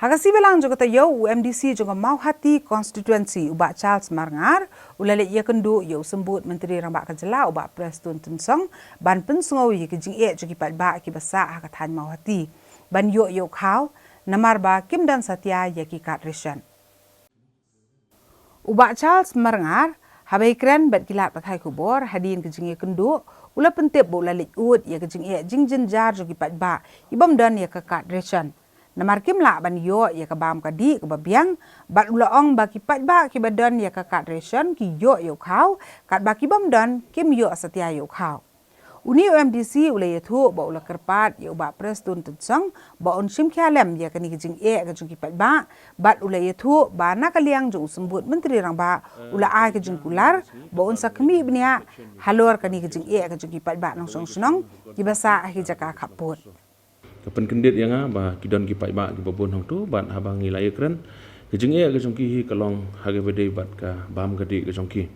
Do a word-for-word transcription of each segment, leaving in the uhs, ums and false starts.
Ha ka sngi Balang jong ka taïew, u MDC jong ka Mawhati Constituency, u Bah Charles Marngar, u la leit ïakynduh ïa u Symbud Myntri Rangbah ka Jylla, u Bah Prestone Tynsong, ban pynsngew ïa ki jingeh jong ki paidbah kiba sah ha ka thaiñ Mawhati ban ïoh ïa u khaw, namar ba kim don satia ïa ki kad ration. U Bah Charles Marngar, haba ïakren bad ki lad pathai khubor hadien ka jingïakynduh, u la pyntip ba u la leit ud ïa ka jingeh jingjynjar jong ki paidbah kibym don ïa ka kad ration, namar kim lah ban ïoh ïa ka bam ka dih kaba biang, bad u la ong ba ki paidbah kiba don ïa ka kad ration ki ïoh ïa u khaw, katba kibym don kim ïoh satia ïa u khaw. Une u MDC u la ïathuh ba u la kyrpad ïa u Bah Prestone Tynsong ba un shim khia lem ïa kane ka jingeh ka jong ki paidbah, bad u la ïathuh ba na ka liang jong u Symbud Myntri Rangbah u la ai ka jingkular ba un sa khmih bniah halor kane ka jingeh ka jong ki paidbah nongshong shnong kiba sah ha ki jaka khappud. Ka pynkyndit ïa nga ba ki don ki paidbah kiba bun hangto, bad haba ngi la ïakren, ka jingeh ka jong ki hi ka long ha kaba ïadei bad ka bam ka dih ka jong ki.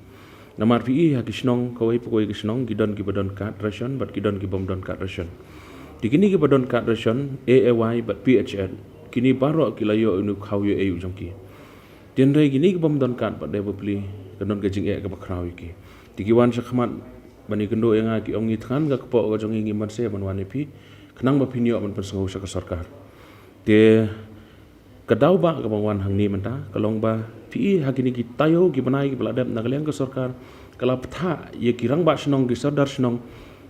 Namar phi i ha ki shnong, kawei pa kawei ka shnong, ki don kiba don kad ration bad ki don kibym don kad ration. Te kine kiba don kad ration, A A Y bad P H H, kine baroh ki la ïoh ïa une u khaw ïoh ei u jong ki. Hynrei kine kibym don kad pat, dei bapli ka don ka jingeh kaba khraw ïa ki. Te ki wan shakhmat ban ïakynduh ïa nga, ki ong, ngi thngan ka kpoh ka jong ngi, ngim banse ban wan ïa phi, khnang ba phin ïoh ban pynsngew sha ka sorkar. Te ka daw ba kaba wan hangne mynta ka long ba phi i ha kine ki taïew ki bnai kiba la dep, na ka liang ka sorkar ka la bthah ïa ki rangbah shnong, ki sordar shnong,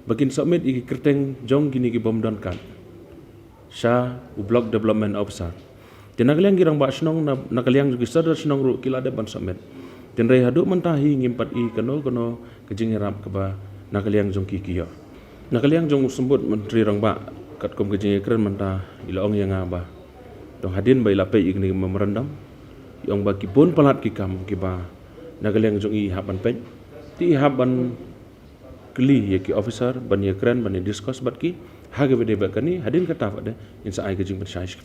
ba kin submit ïa ki kyrteng jong kine kibym don kad sha u Block Development Officer. Te na ka liang ki rangbah shnong, na, na ka liang ki sordar shnong ruh ki la dep ban submit. Hynrei haduh mynta hi ngim pat i kano kano ka jingïarap kaba na ka liang jong ki ki ïoh. Na ka liang jong u Symbud Myntri Rangbah, katkum ka jingïakren mynta, i la ong ïa nga ba dang hadien ba i la peit ïa kane ka memorandum, i ong ba ki bun palat ki kam kiba na ka liang jong i i hap ban peit, te i hap ban kylli ïa ki officer ban ïakren, ban ïa discuss bad ki ha kaba ïadei bad kane. Hadien kata pat de ngin sa ai ka jingpynshai sha ki